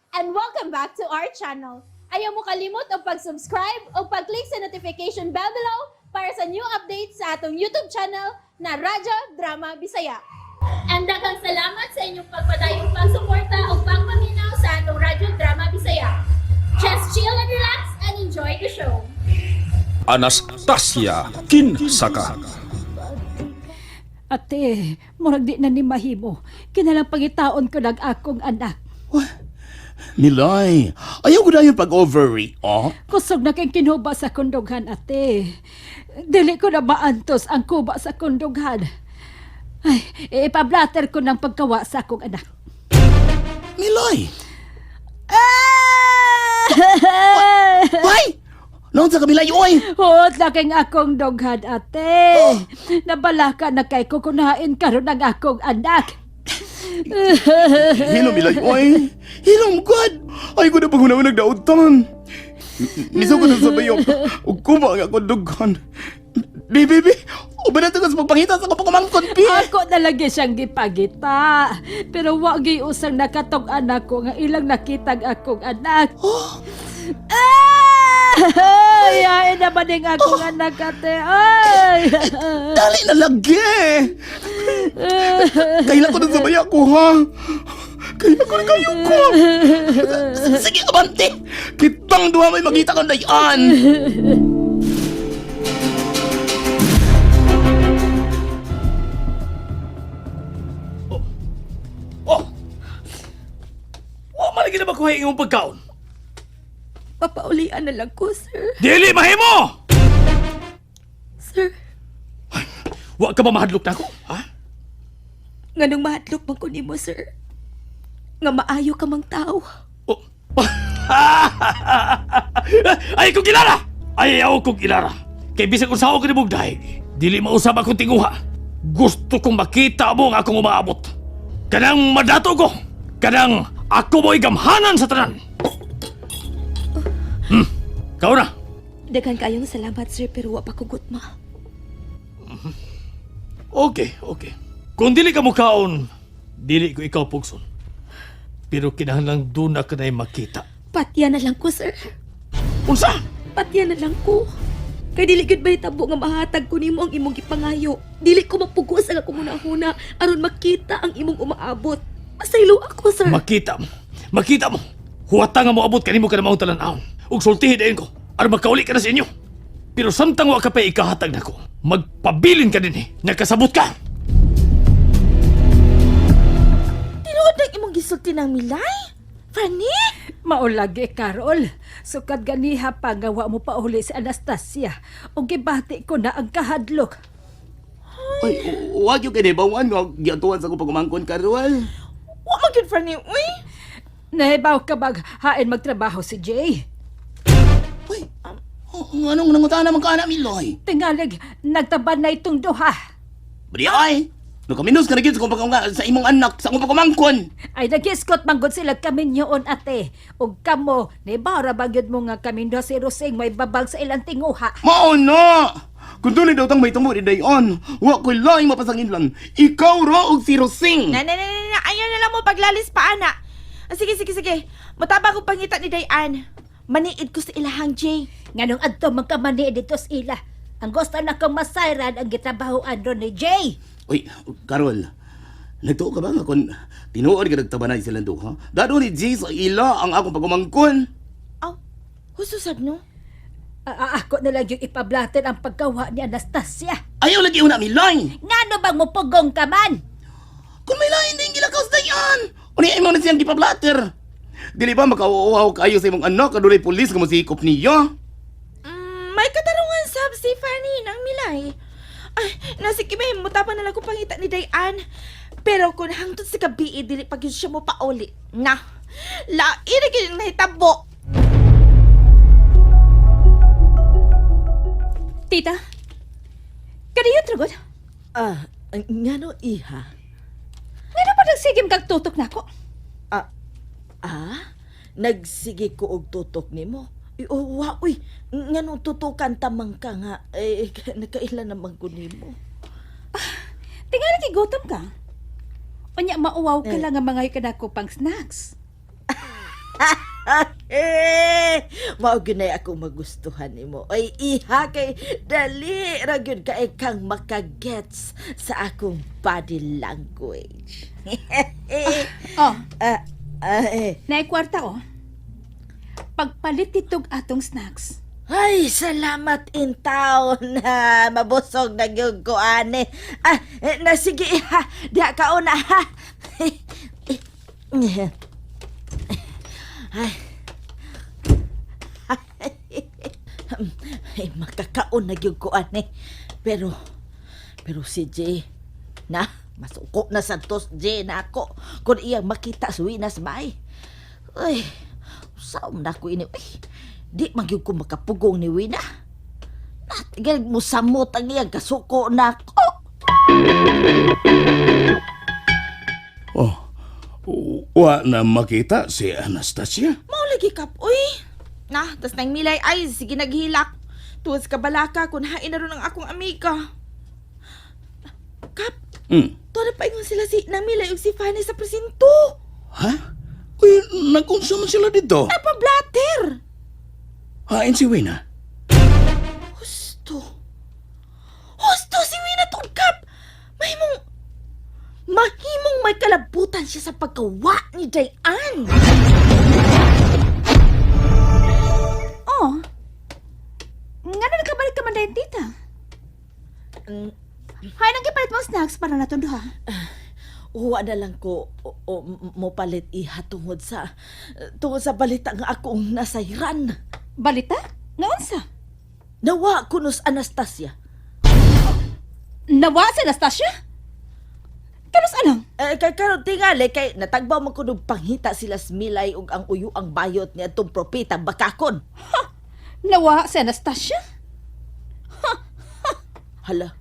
And welcome back to our channel. Ayaw mo kalimot og pag-subscribe o pag-click sa notification bell below para sa new updates sa atong YouTube channel na Radyo Drama Bisaya. And daghang salamat sa inyong pagpadayong pagsuporta o pagpaminaw sa atong Radyo Drama Bisaya. Just chill and relax and enjoy the show. Anastasia Kinsaka. Ate, murag di na ni mahimo. Kinalang pangitaon ko nag akong anak. Milay, ayaw ko na yung pag-overreact. Kusog na kay kinuba sa kondoghan, ate. Dili ko na maantos ang kuba sa kondoghan. Ay, ipablater ko ng pagkawa sa akong anak. Milay! Ah! Why? Noon sa kabila, oy! Huot na kay akong doghan, ate. Nabalaka na kay kukunain karon ang akong anak. Hilom, Milay, oy! Hilom, God! Ay ko na pag-unaw nagdaotan. Miso ko na sa bayok. Ug kuba ang akong dughan. Bi, bi, bi! Uban na sa pagpangita sa akong pagkumangkon, bi! Ako na lagi siyang gipagita. Pero wa gyud usang nakatog anak ko nga ilang nakitag akong anak. Ah! Ay, ay naman ang akong anak, ate. Ay! Dali na lagi! Kailan ko na sa bayak ko, ha? Kailan ko na kayo ko? Sige, abante! Kitang duha may makita kang dayan! Oh! Wa man lagi na makuha imong pagkaon. Papaulian na lang ko, sir. Dili mahimo! Sir, Wa ka ba mahadlok nako? Ha? nganong mahadlok man ko nimo, sir. Nga maayo ka mang tao. Oh. Ay kong ilara! Ayaw kong ilara. Kay bisag unsa ko nimo dahig, dili mausab akong tinguha. Gusto kong makita mo nga akong umaabot. Kanang madato ko. Kanang ako mo'y gamhanan sa tanan. Kao na. Daghan kayong salamat, sir, pero wa pa ko gutma. Okay, okay. Kung dili ka mukaon, dili ko ikaw pugson. Pero kinahanglan doon na ka na'y makita. Patya na lang ko, sir. Unsa? Patya na lang ko. Kay dili gyud mahitabo nga mahatag ko nimo ang imong gipangayo. Dili ko mapugos ang akong hunahuna aron makita ang imong umaabot. Masaylo ako, sir. Makita mo. Makita mo. Huwata nga moabot kanimo ka na maong talan-awon. Ug sultihi dayon ko aron makauli ka na sa inyo. Pero samtang wa ka pa ikahatag nako, magpabilin ka din eh. Nakasabot ka. Tinuod ang imong gisulti ng Milay? Franny? Maulagi, Carol. Sukad ganiha pa nga wa mo pauli si Anastasia. O gibati ko na ang kahadlok. Ay, wag yung kinibawan nga giatuan sa akong pagumangkon, Carol. Wa man gyud, Franny, uy. Nahibaw ka bag hain magtrabaho si Jay. Uy, anong nangutaan naman ka na, Miloy? Tingalig, nagtaban na itong duha. Bri, ay! Nakaminos ka na gyud sa akong sa imong anak, sa akong pagumangkon. Ay nagiskot manggod sila kami nyoon, ate. Ug kamo, ni bara bagyod mo nga kami duha si Rosing may babag sa ilang tinguha. Mao na! Kung tunay daw tang may tungod ni Dayon, wa ko'y laing mapasanginlan. Ikaw ra og si Rosing. Na na na na, na. Ayaw na lang mo paglalis pa ana. Ah, sige sige sige. Mutabang ko pangita ni Dayan. Maniid ko sa ilahang Jay. Nganong adto man ka mani dito sa ila. Ang gusto na kong masayran ang gitrabahoan ron ni Jay. Uy, Carol, nagtuo ka ba nga kung tinuod ka nagtabanay silang duha? Dado ni Jay sa ila ang akong pagumangkon. Aw, hususab no? Ako na lang yung ipablatin ang paggawa ni Anastasia. Ayaw lagi una, Miloy! Ngano bang mupugong ka man? Kung may lain din gilakaw sa dayan! Unya imo na siyang gipablatter. Dili ba makauuhaw kayo sa imong anak kadunay pulis nga mosikop niya? May katarungan sab si Fanny ng Milay. Ay, nasi may mutapa na lang ko pangita ni Dayan. Pero kung hangtod sa gabi, eh, dili pa gyud siya mo pauli. Na, lain na gyud ang nahitabo. Tita, kaniyo trugod? Ah, ngano iha? Ngano ba nagsigim kag tutok nako? Ah, ah? Nagsige ko og tutok nimo. Ay, oh, wa, uy, ngano tutukan tamang ka nga. Eh, nakaila naman ko nimo. Tingali kay gutom ka. Unya mauwaw ka Eh. lang nga mga ka nako pang snacks. Eh, mao gyud nay akong magustuhan nimo. Ay iha kay dali ra gyud kay kang makagets sa akong body language. Oh, Ah, ah, eh. naay kwarta oh. Pagpalit itog atong snacks. Ay, salamat in town. Ah, mabusog na gyud ko ani. Ah, eh, na sige ha. Diha ka una ha. Ay. Ay, makakaon na gyud ko ani. Pero pero si Jay, na masuko na sa tos Jay na ako kung iyang makita sa Winas bay. Uy, saom na ko ini. Uy, di man gyud ko makapugong ni Wina. Natigal mo samot ang iyang kasuko na ako. Oh, wa na makita si Anastasia. Mao lagi kap, uy. Na, tas nang milay ay sige naghilak. Tuwas ka balaka kun hain na ron ang akong amiga. Kap, to na paingon sila si nang milay ug si Fanny sa presinto. Ha? Uy, nagkunsa man sila dito. Nagpa-blatter. Hain si Wina. Husto. Husto si Wina tong kap. Mahimong mahimong may kalabutan siya sa pagkawa ni Dayan. Oh. Nga na nakabalik ka man dayon, tita. Mm. Hay, nang gipalit mo snacks para natong duha. Uwa na lang ko o, mo palit iha tungod sa balita nga akong nasayran. Balita? Nga unsa? Nawa kunos Anastasia. Nawa si Anastasia? Kanus anang? Eh, kay karon tingali kay natagbaw man kuno panghita sila Smilay ug ang uyo ang bayot ni atong propeta bakakon. Nawa si Anastasia? Hala.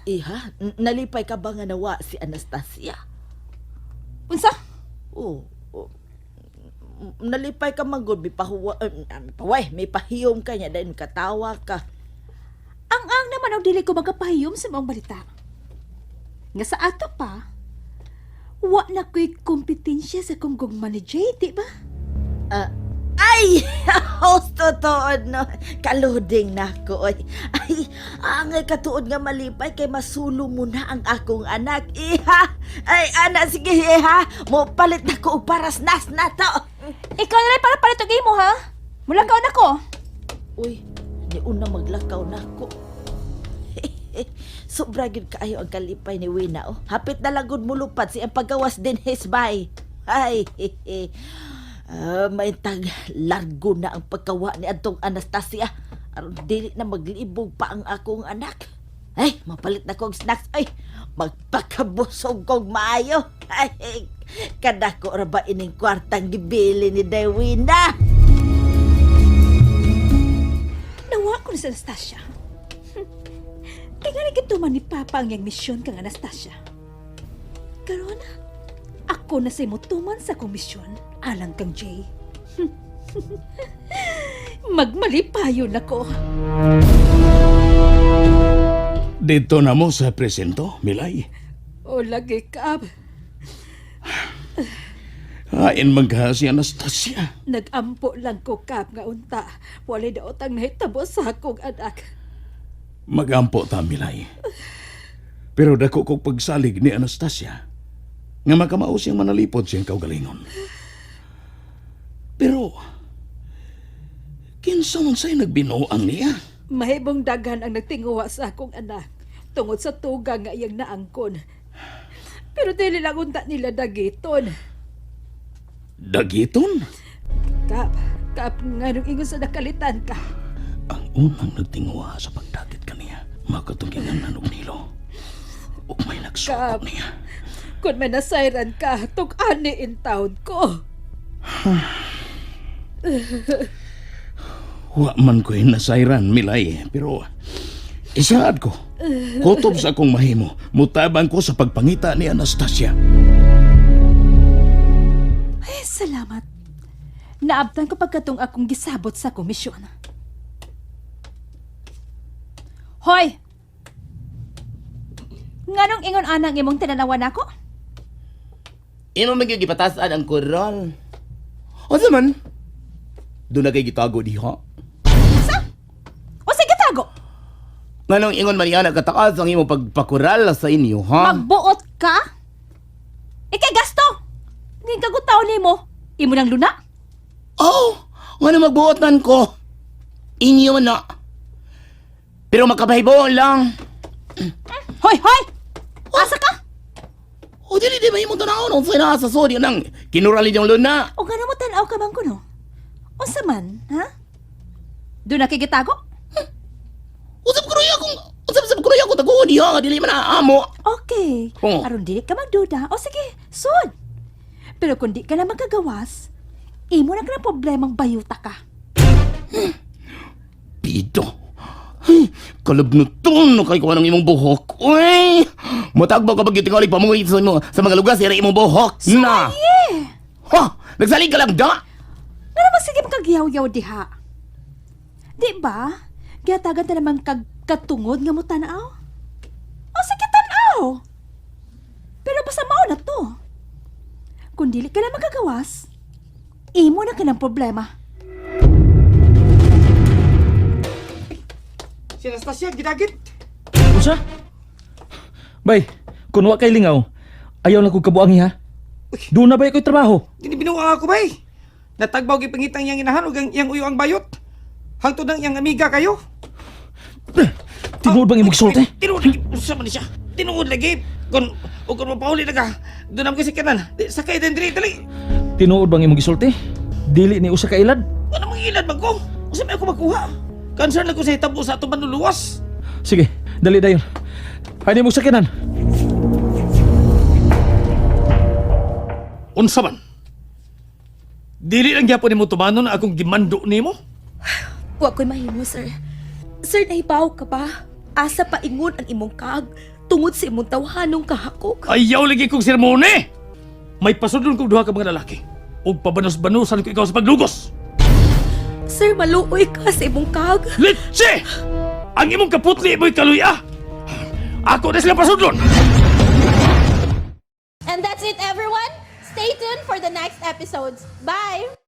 Iha, nalipay ka ba nga nawa si Anastasia? Unsa? Oo. Oh, nalipay ka man gud, may pahuwa, eh, ah, may paway, may pahiyom ka niya dahil katawa ka. Ang ang naman og dili ko magapahiyom sa maong balita. Nga sa ato pa, wa na ko'y kompetensya sa kong gugma ni Jay, di ba? Ah, ay! Host, totoo, no? Kaluding na ako, oy. Ay, angay katuod nga malipay kay masulo mo na ang akong anak. Iha! Ay, ana, sige, iha! Mo palit na ko og paras nas na to. Ikaw na lang para palit og imo, ha? Mulakaw na ko. Uy, ni una maglakaw na ako. Sobra gyud kaayo ang kalipay ni Wina, oh. Hapit na lang gud mulupad siyang paggawas din his bay. Ay, ah, may tag largo na ang pagkawa ni atong Anastasia. Aron dili na maglibog pa ang akong anak. Ay, mapalit na kog snacks. Ay, magpakabusog kog maayo. Ay, kadako ra ba ining kwartang gibili ni Dewina? Nawa ko na si Anastasia. Tingali gituman ni Papa ang iyang misyon kang Anastasia. Karon, ako na sa tuman sa komisyon alang kang Jay. Magmalipayon ako. Dito na mo sa presinto, Milay. O lagi ka. Hain man ka si Anastasia. Nagampo lang ko kap nga unta. Walay daot ang nahitabo sa akong anak. Magampo ta, Milay. Pero dako kog pagsalig ni Anastasia nga makamao siyang manalipod siyang kaugalingon. Pero kinsa man say nagbinuang niya? Mahibong daghan ang nagtinguha sa akong anak tungod sa tuga nga iyang naangkon. Pero dili lang unta nila dagiton. Dagiton? Kap, kap nganong ingon sa nakalitan ka. Ang unang nagtinguha sa pagdagit kaniya, makatunggingan og nilo. Ug may nagsukok Kap. niya. Kung may nasayran ka, tug-ani in town ko. Wa man ko'y nasayran, Milay, pero isaad ko. Kutob sa akong mahimo, mutabang ko sa pagpangita ni Anastasia. Ay, salamat. Naabtan ko pagkatong akong gisabot sa komisyon. Hoy! Nganong ingon anang imong tinanawan ako? Imo man gyud gipatasan ang korol. Unsa man? Doon na kay gitago diha. Sa? O sige tago. Nganong ingon man niya kataas ang imong pagpakural sa inyo, ha? Magbuot ka? Ikay gasto. Ngin kagutaw nimo. Imo nang luna? Oh, ngano magbuot man ko? Inyo na. Pero makapahibaw lang. Hoy, hoy! Asa ka? O dili di ba imong tanawon unsa na sa sod nang kinurali yung luna. O gana mo tan-aw ka bang kuno? Unsa man, ha? Doon na kay gitago? Usab ko roya kung usab sab ko roya kung taguon diha nga dili man amo. Okay. Oo. Aron dili ka magduda. O sige, sud. Pero kung di ka na magkagawas, imo na ka na problemang bayuta ka. Pido. Ay, kalabnuton na kay kuha ng imong buhok. Uy! Matagbaw ka pag tingali pamungi sa, imo, sa mga lugar sa imong buhok. Na! Ha! Nagsalig ka lang da! Nga naman sige makagyaw-yaw diha. Di ba? Giyatagan ta naman kag katungod nga mo tanaw. O sige tanaw. Pero basta mao na to. Kung dili ka na magkagawas, imo na ka ng problema. Si Anastasia, gidagit. Unsa? Bay, kun wa kay lingaw, ayaw na kog kabuangi ha. Doon na bay ko'y trabaho. Dini binuang ako bay. Natagbaw gipangitang iyang inahan ug ang iyang uyo ang bayot. Hangtod ang iyang amiga kayo. Tinuod bang imong gisulti? Tinuod lagi, unsa man ni siya? Tinuod lagi. Kung o kung mapauli na ka, doon ang kasi kanan. Di, sakay din diri, dali. Tinuod bang imong gisulti? Dili ni usa ka ilad. Ano mang ilad man ko? Unsa may ako makuha? Concern lang ko sa hitabo sa atong manluluwas. Sige, dali dayon. Haydi mo sakyanan. Unsa man? Dili lang gyapon nimo tumanon ang akong gimando nimo. Wa ko'y mahimo, sir. Sir, nahibaw ka ba? Asa pa ingon ang imong kag tungod sa imong tawhanong kahakog. Ayaw lagi kong sermone. May pasudlon kong duha ka mga lalaki. Ug pabanos-banusan ko ikaw sa paglugos. Sir, maluoy ka sa imong kag. Litse! Ang imong kaputli mo'y kaluya. Ako na sila pasudlon. And that's it, everyone. Stay tuned for the next episodes. Bye!